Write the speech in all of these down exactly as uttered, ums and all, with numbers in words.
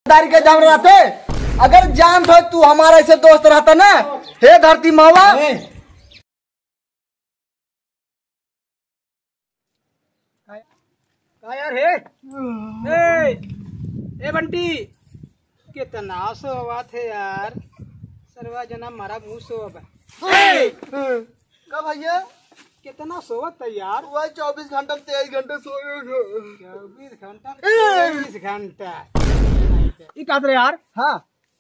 तारीख के जब रहते, अगर जानत हो तू हमारा ऐसे दोस्त रहता ना, हे धरती मावा। ए। का, का यार हे? ए, ए बंटी, कितना सोवत है यार, सरवा जना मरा मुँह सोवा। ए! का भैया? कितना सोवत है यार? वही चौबीस घंटा में तेईस घंटा सो गए। चौबीस घंटा में तेईस घंटा। ई कहत रहे यार? हाँ।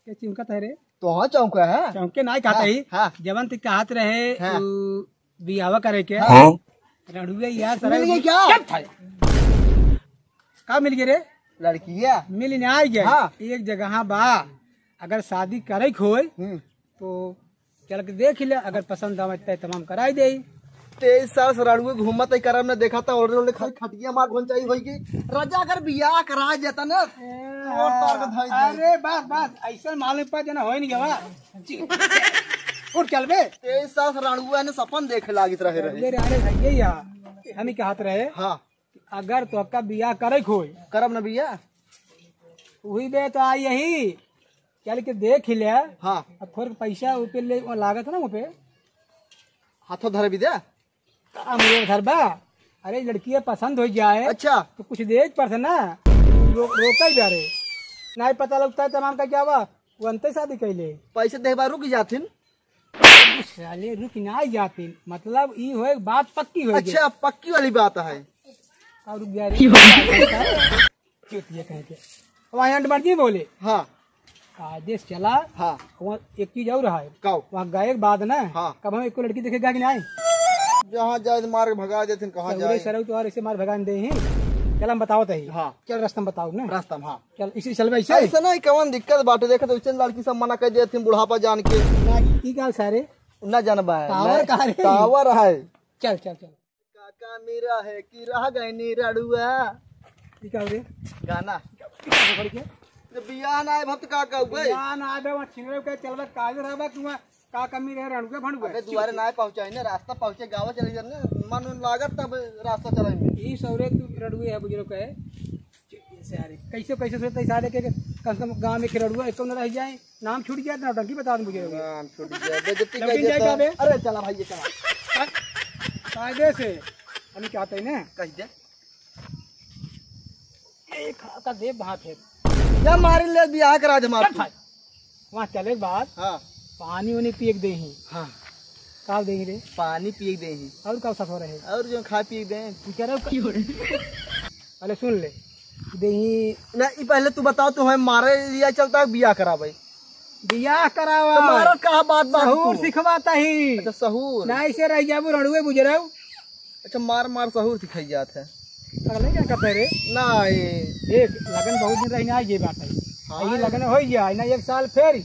के चौंकत है रे? तो हाँ चौंका है। चौंके नाहीं कहत हाँ, ही। हाँ। जवन ती कहत रहे हाँ। तू बियाह करे के। हाँ। रड़ुए यार मिल गई क्या? चुप था। का मिल गए रे? लड़किया। मिल नाहीं गए। हाँ। एक जगह बा, अगर शादी करे के होय हम्म। तो चल के देख ले, अगर पसंद आवत तय तमाम कराई दे। तेईस साल से रड़ुए घूमत है, करम न देखा था, ओल्डे ओल्डे खाली खटिया मार घोंचाई होई गई। राजा अगर बियाह करा जाता ना, ए, और तार के धाई दे। अरे बस बस, ऐसा मालूम पा जना होई नहीं गवा। उठ चल बे। तेईस साल से रड़ुआ ने सपन देखे लागित रहे रहे। अरे अरे भैया, हम ही कहत रहे। हाँ। अगर तोहका बियाह करे के होई। करब न बियाह। वही बे तो आई यही। चल के देख ही ले। हाँ। अब थोड़े पैसा ऊपर ले, वो लागत ना ऊपर। हाथों धरे भी दे। काम ये धर बा। अरे लड़की पसंद हो जाए। अच्छा। तो कुछ दे पर से ना। रो-, रोका ही जा रहे। नहीं पता लगता है तमाम का क्या हुआ। वो अंते शादी कैले। पैसे दे बा रुक जाथिन। साले रुक ना जाते, मतलब ई होए बात पक्की होए गई। अच्छा, पक्की वाली बात है। और रुक जा रे। चुतिया कहीं के। वहाँ अंड मर्जी बोले। हाँ। आदेश चला। हाँ। वहाँ एक चीज और है। काऊ? वहाँ गए के बाद ना, हाँ। कब हम एको लड़की देखे गा कि नहीं? जहाँ जाए तो मार के भगा देथिन, कहाँ सगरे जाए? सरऊ तो और ऐसे मार भगा दे ही। चल हम बताओ तही। हाँ। चल रास्ता में बताओ ना। रास्ता में, हाँ। चल, इसे चल भाई, इसे। ऐसे नहीं, कवन दिक्कत बाटे? देखत, उसे लड़की सब मना कर देथिन बुढ़ापा जान के। ना, ई का सारे? ना जानबा है। टावर ना, कहाँ रे? टावर है। चल, चल, चल। का कमी रहे कि रह गए नी रड़ुआ। ई का रे? गाना। ई का पकड़ के? जब बियाह ना आए, भक्त का कहू गए? बियाह ना आए, वहाँ छिंगड़े के चलबा, काहे रहबा तू वहाँ? का कमी रहे रणुआ भणुआ? अबे दुआरे ना पहुँचाई ना, रास्ता पहुँचे गाँव चले जाने, मन उन लागत तब रास्ता चलाई में। ई सौरे तू रड़ुए है बुजुर्ग कहे। सारे कैसे, कैसे सोचते सारे के, कम से कम गाँव में के रड़ुआ एक न रह जाए, नाम छूट जाए, नौटंकी बता दे बुजुर्ग। नाम छूट जाए, बेइज्जती लौटिन कर जाए देता। का बे? अरे चला भाई, ये चला। कायदे से, हम चाहते हैं ना। कह दे। एक हाथ का देव हाथ है। या मारी ले बियाह करा दे मार चल तू। भाई। वहाँ चले के बाद हाँ। पानी उनी पिए के देही। हाँ। का देही रे? पानी पिए के देही। और का साथ हो रहे? और जो खा पिए के देही। पूछा रहे का? अरे सुन ले। देही। ना, ई पहले तू बताओ, तुम्हें मारे लिया चलता है बियाह करावे? बियाह करावा। तो मारो का बात, बात सहूर तू? सिखवाता ही। अच्छा, सहूर। ना ऐसे रह जाबू रणुए बुजरऊ। अच्छा, मार मार सहूर सिखाई जात है। अगले क्या कहते रे? ना, ये एक लगन बहुत दिन रही ना, ये बात है। हाँ। ये लगन हो गया ना, एक साल फेर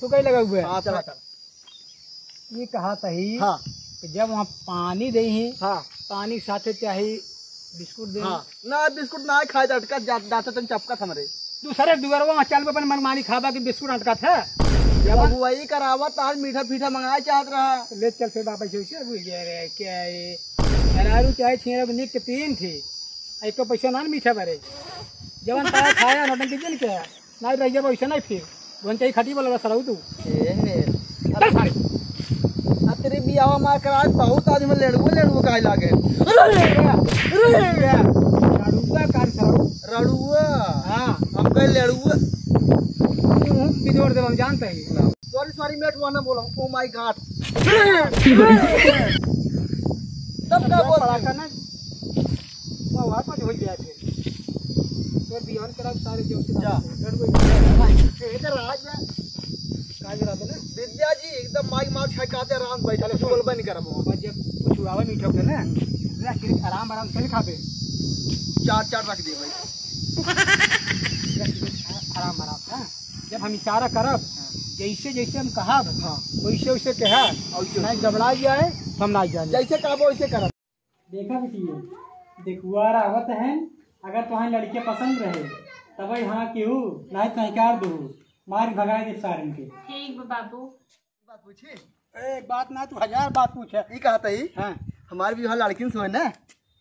तू कहीं लगा हुआ है। हाँ, चला, चला। ये कहा तही हाँ। कि जब वहाँ पानी दे ही, हाँ। पानी के साथे चाहे बिस्कुट दे। हाँ। ना, बिस्कुट ना खाए, अटका जा-, जाते तुम चपका हमरे। दूसरे दुआरवा में चल अपन मनमानी खाबा कि बिस्कुट अटका था। जब वही करावत आज मीठा फीठा मंगाए चाहत रहा। ले चल फिर वापस से उसे भूल गया रे, क्या ये? मेहरारू चाहे छेड़ा निक के तीन थी। एक तो पैसा ना मीठा भरे। जवन पाया खाया, नौटंकी जिन के। ना रहिया वैसे नहीं फिर। बोन चाहिए खटी बोला सरऊ तू। ए, चल सारे। आ तेरे बियाह मार कर आज बहुत आदमी लेड़ुआ, लेड़ुआ काहे लागे? अरे, अरे, अरे, लड़ुआ काहे सरऊ? रड़ुआ। हाँ। हम कहे लेड़ुआ। तू बिजोड़ दे, हम जानते हैं। Sorry, sorry, मैं ठुआ ना बोला हूँ। Oh my God। तब का बोल पड़ा रहे? करना? वो वापस हो गया थे। तो बिहान करा सारे जो से जा। लड़ गए। ए, इधर आ जा। का करा देना? विद्या जी एकदम माइक मार खाए काते आराम से बैठा ले, बोलबे नहीं करबो। बस जब कुछ हुआ नहीं ठोके ना, रख के आराम आराम से खाबे। चार चार रख दे भाई। रख के आराम आराम से, हाँ। जब हम इशारा करब, हाँ। जैसे जैसे हम कहब, हाँ। वैसे वैसे कहा। और क्यों? नहीं घबरा जाए, हम ना जाने। जैसे कहबो वैसे करब। देखा बिटिया, देखुआर आवत हैं, अगर तोहार लड़कियां पसंद रहे, तब हाँ केहू, नाहीं तो इनकार दू, मार भगाए दे सारन के। ठीक बा बाबू। बात पूछी? एक बात ना, तू हजार बात पूछे। ई कहत ही? हाँ। हमारे भी वहाँ लड़किन से होए ना?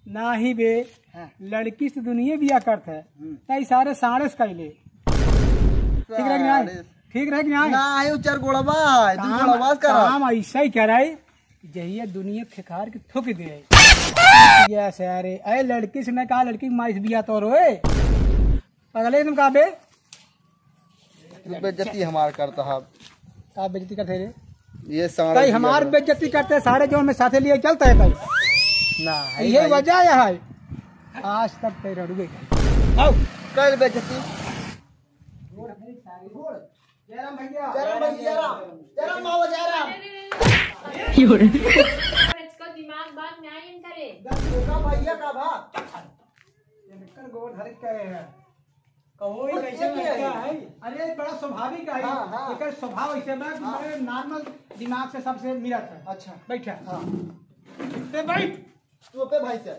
नाही बे, हाँ। लड़की से दुनिया बिया करत है, हम्म। तई सारे साड़े से कैले। ठीक रहे कि नाहीं? सारे। ठीक रहे कि नाहीं? ना, आयो चार गोड़वा है, तू काम, गोड़वा करा। काम ऐसा ही कह रहा है कि जहिया दुनिया खेखार के थूक दे। या सारे, अरे लड़की से ना कहा, लड़की की माई से बिया तो रोए। पगले तुम कहा बे? तू बेइज्जती हमार करता है। का बेइज्जती करते रे? ये सारा कहीं हमार बेइज्जती करते सारे जो हमें साथे लिए चलता है कहीं। ना, है ये भाई। वजह यह है। आज तक कहीं रड़ुए। आओ। कर बेइज्जती। जयराम भैया। जयराम भैया, जयराम। जयराम बाबा, जयराम। इसको दिमाग बात में आई इनका रे। दस धोखा भैया का भा। ये निकल गोड़ धर के आए हैं। कहो, ये वो कैसे क्या लड़का है? है? अरे, बड़ा स्वाभाविक है। हाँ, हाँ। एकर स्वभाव ऐसे बा कि हाँ। बड़े normal दिमाग से सबसे मिलत है। अच्छा। बैठा। हाँ। ए, बैठ। तू पे भाई से।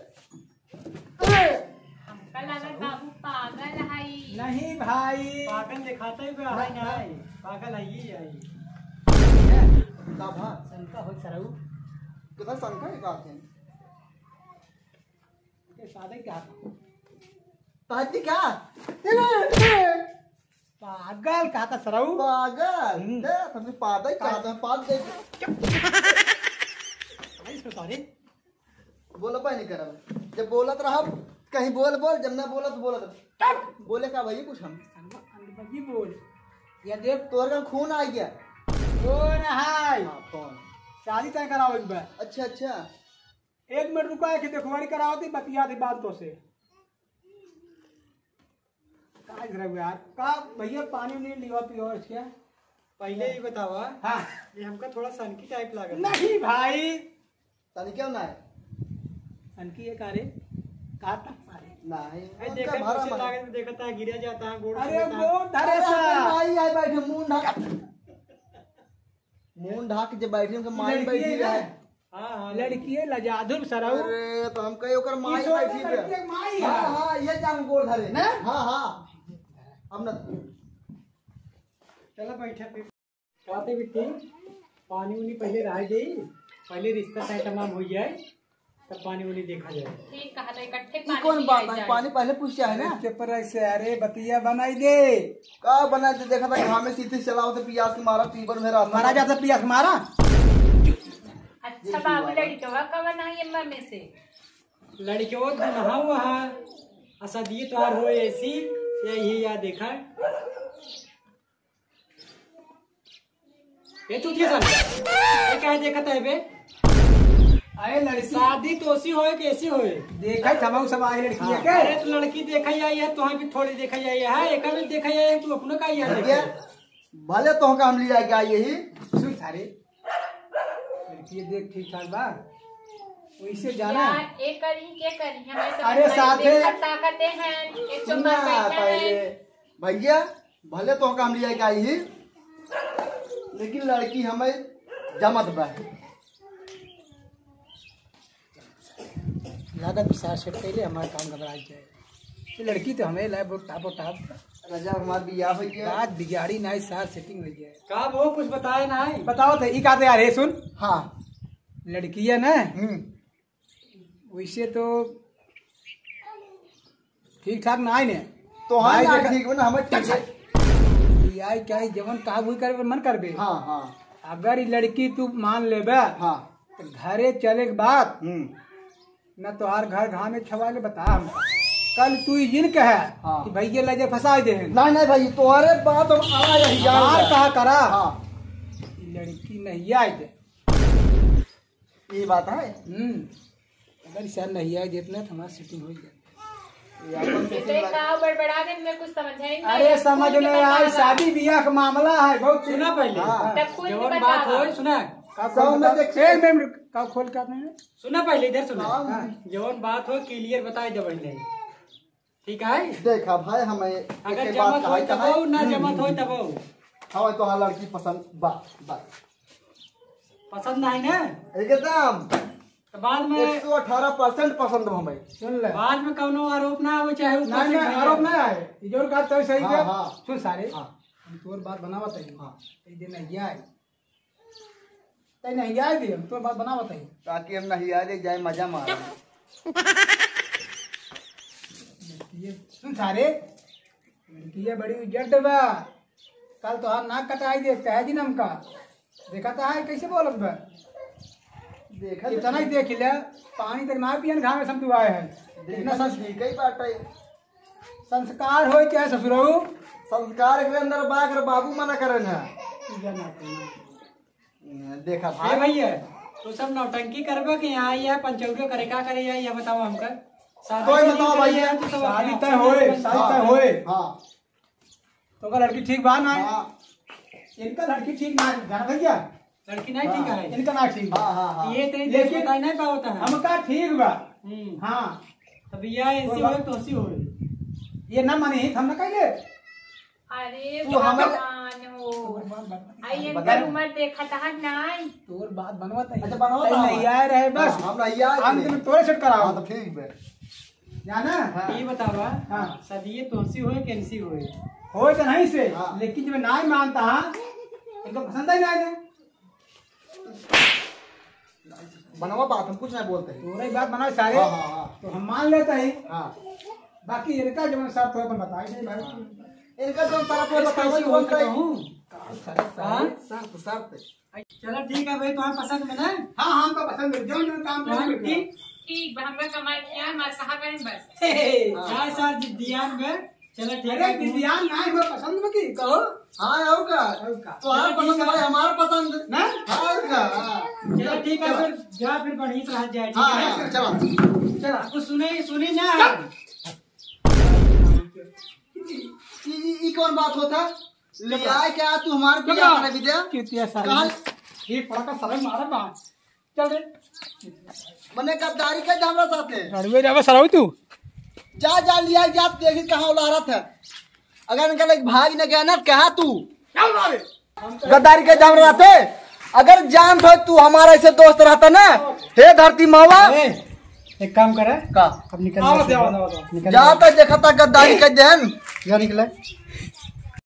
हमका लागल बाबू पागल हई। नहीं भाई। पागल दिखाते हुए है ना। नहीं। पागल है, ये है। का भा? शंका हो सरऊ। कितना शंका है बात है? के सादे क्या? ताजी का? पागल कहा था सरऊ? पागल? हम्म। ए, तुमने पादा ही कहा था, पाद दे। अरे, इसको sorry। बोला पाए नहीं करब। जब बोलत रहब, कहीं बोल बोल, जब ना बोलत बोलत। बोले का भाई कुछ हम? अंडबजी बोल। या देख। तोर का खून आ गया। कौन है? हाँ, कौन? शादी तय कराओ एक बार। अच्छा, अच्छा। एक मिनट रुका है कि देखवारी कराओ थी, बतिया थी बात तो से। का इधर हुआ यार? का भैया पानी नहीं लिवा पियो इसके? पहले ही बतावा। हाँ। ये हमका थोड़ा सनकी type लागत है। नहीं भाई। सनकी क्यों ना है? सनकी ये का रे? का था सारे? नहीं, अरे उनका देखा भरा कुछ मार। लागत में देखा था, गिरा जाता है, गोड़ अरे छूता। वो धरे अरे सा। ओकर माई आई बैठे, मुंह ढाक। मुंह ढाक के जे बैठी, उनके माई लड़की बैठी है ना? है। हाँ, हाँ, लड़की है, लजाधुर सरऊ। अरे, तो हम कहे ओकर माई बैठी है। लड़की है, माई है। हाँ, हाँ, ये जान गोड़ धरे। ना? हाँ, हाँ। अब ना। चलो बैठा फिर। कहते बिट्टी, पानी उनी पहले रह गई, पहले रिश्ता तय तमाम हो जाए, तब पानी उनी देखा जाए। ठीक कहा था, इकट्ठे ई पानी कौन पिया बात है? जाए। पानी पहले पूछ है ना? चुप रह से, अरे बतिया बनाई दे। का बनाई दे? देखा था घामे सीधे चलाओ तो पियास के मारा, पीबर में रास्ता मारा जाता पियास मारा। अच्छा बाबू, लड़कवा कवन है अम्मा में से? लड़कवा तो नहा हुआ है, असा दिए तोहार हो ऐसी, यही या देखा। ए चूतिया साले, ए काहे देखत है बे? अरे लड़की शादी तो ओसी होए कि ऐसी होए? देखा था सब आए लड़की हाँ, के। अरे तो लड़की देखा ही आई है, तोहे भी थोड़ी देखा ही आई है, एका भी देखा ही आई है, तू अपना का ही है भैया, देखे? भले तो का हम लिया के आई यही। सुन सारे, लड़की देख ठीक ठाक बा, वैसे जाना। यार, एक करी, के करी? हमारे सब अरे हमारे साथे देख कर ताकते हैं, एक सुन चुम्मा ना बैठा है। पहले, भैया, भले तो का हम लिया के आई ही, लेकिन लड़की हमें जमत बा। लागत विचार सेट कैले हमार काम घबरा जाए। ये लड़की तो हमें लाए बहुत टापो टाप। राजा हमार बियाह हो गया। बात बिगाड़ी ना, सार सेटिंग हो जाए। का वो कुछ बताए ना है? बताओ थे, ई का थे यार, हे सुन। हाँ। लड़किया ना, हम्म। वैसे तो ठीक ठाक ना आए ने। तो हाँ भाई ना, देखा, ठीक हो ना, हमें ठीक है। ये आई क्या है, जवन कहा वही करे, मन करबे। हाँ, हाँ। अगर ये लड़की तू मान लेबे, हाँ। तो घरे चले के बाद, हम्म। न तोहार घर घामे छवाले बता हम। कल तू ई जिन कहे हाँ। कि भैया ले जा फंसा दे हैं। नहीं, नहीं भाई, तोहरे बात हम आड़ा यही जान हमार रहे। कहा करा। हाँ। ये लड़की नहीं आए दे। ये बात है। हम्म। अगर इसे नहीं आए देत ना तो हमार सेटिंग हो जाए। ये अपन सेटिंग इसे लग- का बड़बड़ा दिन में कुछ समझ ही नहीं अरे आया। समझ खुल के नहीं बता आई, दो। शादी ब्याह का मामला है, बहुत सुना पहले। हाँ। तब खुल के जवन बता बात दो। होए, सुना। का सब खुल में बता-, से एक मिनट, का खोल के आपने? सुना पहले, इधर सुना। हाँ। जवन बात हो क्लियर बताई दे पहले। ठीक है? देखा भाई, हमें अगर एक बात जमत कहा होई तब है। हो, ना हम्म। जमत होई तब हो। हमें तो हाँ लड़की पसंद बा, बस। पसंद नहीं ना? एकदम। तो बाद में एक सौ अठारह परसेंट पसंद बा हमें। सुन ले। बाद में कौनो आरोप ना हो, चाहे ऊपर नहीं, से नहीं, भैया। आरोप नहीं आए। ये जोर का तो सही हाँ, है। हाँ। सुन सारे, हाँ। हम तोर बात बनावत है। हाँ। ये दिन नहीं आए। तै नहीं आए दे, हम तो बात बनावत है। ताकि हम नहीं आए दे, जाए मजा मारा। ये सुन सारे, लड़किया बड़ी उजट बा। कल तोहार नाक कटाई देख, कहे दिन हमका। देखा तो है, कैसे बोलत बा? देखा तो इतना ही देख ले, पानी तक ना पियन, घाम में समतुआए है। देखा इतना तो संस-, ठीक ही बात है। संस्कार होए क्या ससुरऊ? संस्कार के अंदर बा, अगर बाबू मना करे ना। ठीक है ना, ठीक है। देखा ए भाई। भैया, तू सब नौटंकी करबो कि यहाँ ये पंचौरियो करे, का करे, ये, ये बताओ हमका। शादी कोई नहीं बताओ करे भैया, यार, तू सब शादी अपने तय होए, शादी तय होए। हाँ। तो का लड़की ठीक बा ना? हाँ। इनका लड़की ठीक ना है, जाना भैया? लड़की नहीं ठीक हाँ, है? इनका ना ठीक बा। हाँ, हाँ, हाँ। ये तेरी लेकिन बताई नहीं पावता है। हमका ठीक बा। हम्म। हाँ। तब या इनसे तो होए, तो हंसी होए। ये ना माने, हम ना कहिए। अरे तू हमर भगवान हो। आई इनकर उम्र देखत है नहीं। तोर बात बनवत है। अच्छा, बनवत तै है। नहीं आए रहे बस। हाँ, हम नहीं आए अंत थे। में तोरे सेट कराओ। हाँ, तो ठीक बे। जाना? हाँ। ये बतावा, हाँ। सदिये तोहसी होए, केनसी होए? होए तो नहीं से, हाँ। लेकिन जब ना मानता, हाँ, इनको पसंद ही नहीं है। बनवा बात, हम कुछ नहीं बोलते हैं। तोरे बात बनाओ सारे। हाँ, हाँ, हाँ। तो हम मान लेते हैं। हाँ। बाकी इनका जो है, सब तो अपन बताए नहीं भाई। इनका जो सारा कोई बताओ, कैसे बोलते हैं। का शर्त है? हाँ? शर्त, शर्त। चलो ठीक है भाई, तुम्हारे पसंद में ना? हाँ, हमका पसंद है, जो, जो काम तुम्हारे करना। ठीक? ठीक बा, हमरा कमाई किया, हमार कहाँ गए बस। हे, हे, हे। हाँ। चार साल जिद्दियान में, चलो ठीक अरे, है, तुम जिद्दियान ना है, हमरा पसंद में की, कहो। हाँ, और का? और का? तो हमार चलो, पसंद ठीक है। भाई, हमार पसंद। ना? हाँ, और का? हाँ। चलो ठीक है, फिर जा, फिर बढ़िया से रह जाए, ठीक हाँ, है? हाँ, चलो। चलो। कुछ सुने, सुने ना। चुप। ई, ई, ई कौन बात होता? ले चुप रह। आए क्या तू हमार चुप बियाह रह। करा विद्या? चुतिया साले। कहाँ? ये पड़ा का साले मारा बा। चल रे। मने गद्दारी के हमरा साथे। रड़ुए जावे सरावी तू। जा, जा, लिया, जा, देखी कहाँ उलारत है। अगर इनका लग भाग न गया ना, कहा तू? क्या उलारे? गद्दारी के हमरा साथे। अगर जानत हो तू हमारा ऐसे दोस्त रहता ना, हे धरती मावा। ए, एक काम करे। का? अब निकल आओ, जाओ, जाओ, जाओ। निकल जा जाओ। तो देखा था गद्दारी के देहन। जा निकले।